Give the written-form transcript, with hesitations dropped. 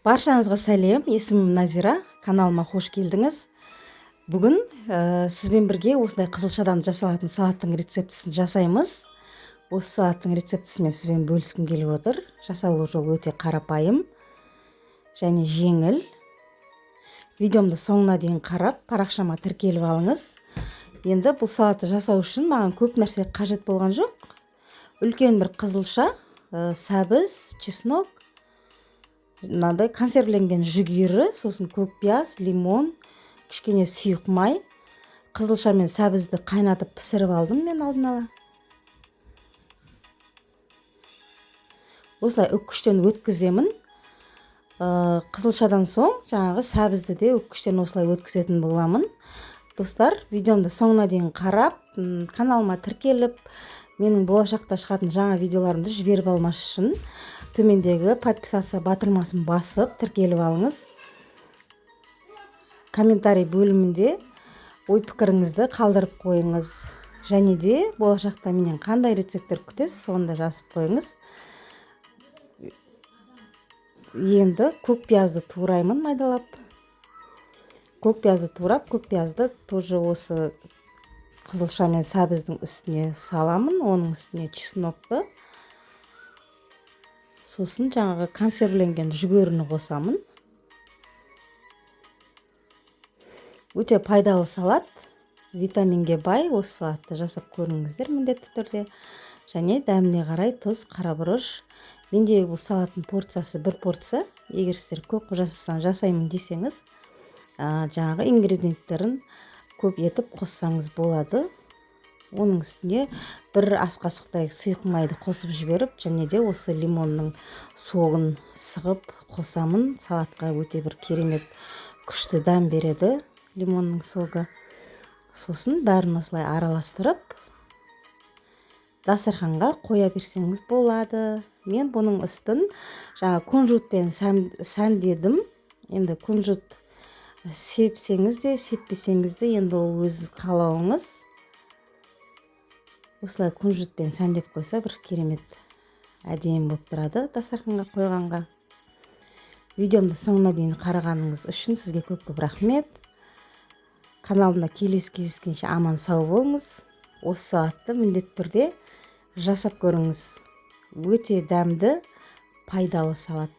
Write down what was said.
Баршаңызға сәлем, есімім Назира, каналыма қош келдіңіз. Бүгін сізбен бірге осындай қызылшадан жасалатын салаттың рецептісін жасаймыз. Осы салаттың рецептісімен сізбен бөліскім келіп отыр. Жасалу жолы өте қарапайым және жеңіл. Видеомды соңына дейін қарап, парақшама тіркеліп алыңыз. Енді бұл салатты жасау үшін маған көп нәрсе қажет болған жоқ. Үлкен бір қызылша, сәбіз, чеснок, мынандай консервіленген жүгері, сосын көк пияз, лимон, кішкене сұйық май. Қызылша мен сәбізді қайнатып пісіріп алдым мен алдын ала. Осылай үккіштен өткіземін. Қызылшадан соң жаңағы сәбізді де үккіштен осылай өткізетін боламын. Достар, видеомды соңына дейін қарап, каналыма тіркеліп, менің болашақта шығатын жаңа видеоларымды жіберіп алмас үшін төмендегі подписаться батырмасын басып тіркеліп алыңыз. Комментарий бөлімінде ой пікіріңізді қалдырып қойыңыз. Және де болашақта менен қандай рецепттер күтесіз, соны да жазып қойыңыз. Енді көк пиязды тураймын майдалап. Көк пиязды турап, көк пиязды тоже осы қызылша мен сәбіздің үстіне саламын, оның үстіне чеснокты, сосын жаңағы консервіленген жүгеріні қосамын. Өте пайдалы салат, витаминге бай. Осы салатты жасап көріңіздер міндетті түрде. Және дәміне қарай тұз, қара бұрыш. Менде бұл салаттың порциясы бір порция. Егер сіздер көп жасасаң жасаймын десеңіз, жаңағы ингредиенттерін көп етіп қоссаңыз болады. Оның үстіне бір ас қасықтай сұйық майды қосып жіберіп, және де осы лимонның согын сығып қосамын. Салатқа өте бір керемет күшті дәм береді лимонның согы. Сосын бәрін осылай араластырып, дастарханға қоя берсеңіз болады. Мен бұның үстін жаңа кунжутпен сәндедім. Енді кунжут сепсеңіз де, сеппесеңіз де, енді ол өз қалауыңыз. Осылай кунжутпен сәндеп қойса, бір керемет әдемі болып тұрады дастарханға қойғанға. Видеомды соңына дейін қарағаныңыз үшін сізге көп-көп рахмет. Каналымда келесі кездескенше аман сау болыңыз. Осы салатты міндетті түрде жасап көріңіз. Өте дәмді, пайдалы салат.